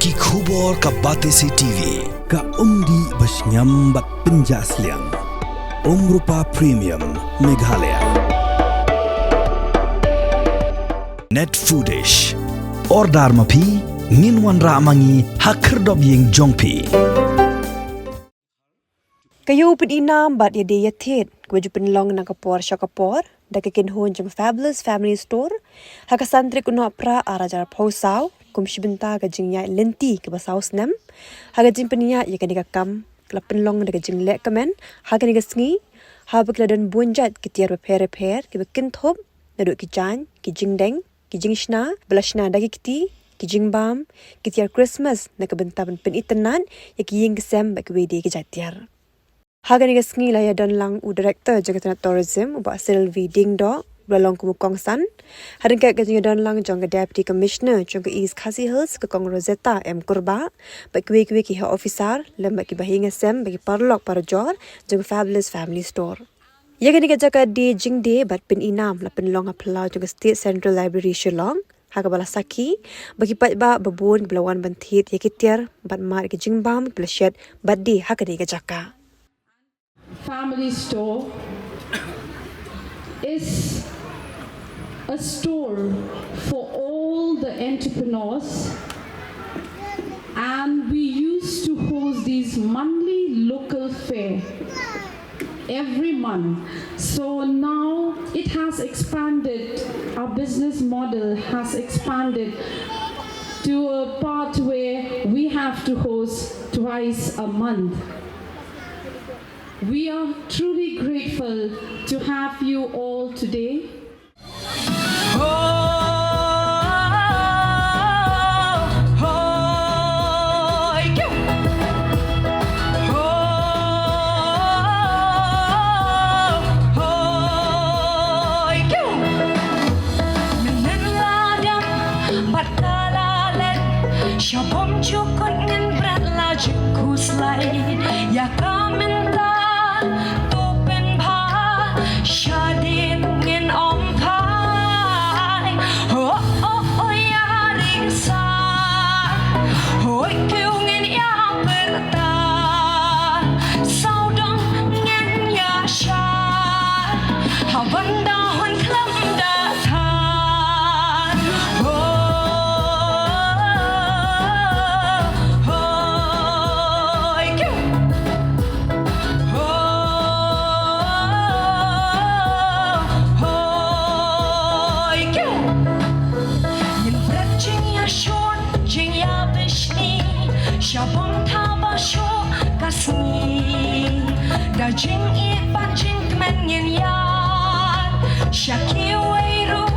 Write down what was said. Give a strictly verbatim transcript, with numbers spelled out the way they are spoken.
Ki khubor ka Batesi T V, ka umdih ba shngiam bad pynjah sliang. Umrupa Premium, Meghalaya. Net Foodish. Order ma phi, ngin wanrah ma ngi ha khyrdop ïing jong phi. Ka ïew pyni nam bad ïadie ïathied kaba ju pynlong na ka por sha ka por da ka kynhun jong Fabulous Family Store ha ka san tarik u Nohprah ar hajar arphew saw, kum shi bynta ka jingïaid lynti kaba saw snem. Ha ka jingpynïaid ïa kane ka kam, ka la pynlong da ka jingleh kmen ha kane ka sngi, haba ki la don bun jait ki tiar bapher bapher kiba kynthup naduh ki jaiñ, ki jingdeng, ki jingshna ba la shna da ki kti, ki jingbam, ki tiar Christmas na ka bynta ban pynitynnad ïa ki ïing ki sem bad kiwei de ki jait tiar. Ha kane ka sngi la ïadon lang u Director jong ka tnat Tourism, u Bah Cyril V Diengdoh, uba la long kum u kongsan. Hadien ka jingïadon lang jong ka Deputy Commissioner jong ka East Khasi Hills, ka Kong Rosetta M Kurbah, bad kiwei kiwei ki heh officer lem bad ki bahaïing hasem bad ki paralok parajor jong ka Fabulous Family Store. Ïa kane ka jaka die jingdie bad pyni nam la pynlong ha phyllaw jong ka State Central Library Shillong, ha kaba la sakhi ba ki paidbah ba bun kiba la wan ban thied ïa ki tiar bad mad ki jingbam kiba la shet bad die ha kane ka jaka. Family Store is a store for all the entrepreneurs, and we used to host these monthly local fair every month. So now it has expanded, our business model has expanded to a part where we have to host twice a month. We are truly grateful to have you all today. Sha bymjukut ngin bret la ju khuslai ïa ka mynta, to pynbha shadien ngin ym phai. Oh, oh, oh, ïa ring sa. Hoi kiew ngin ïa pyrta. Sawdong ngin ïa shad. Ha ban da hun khlem da than. Hoi kiew. Hoi kiew. Ngin bret jingïashun, jingïabishni, sha bym thaw ba shu ka sngi. Da jingïeit bad jingkmen ngin ïaid, sha kiwei ruh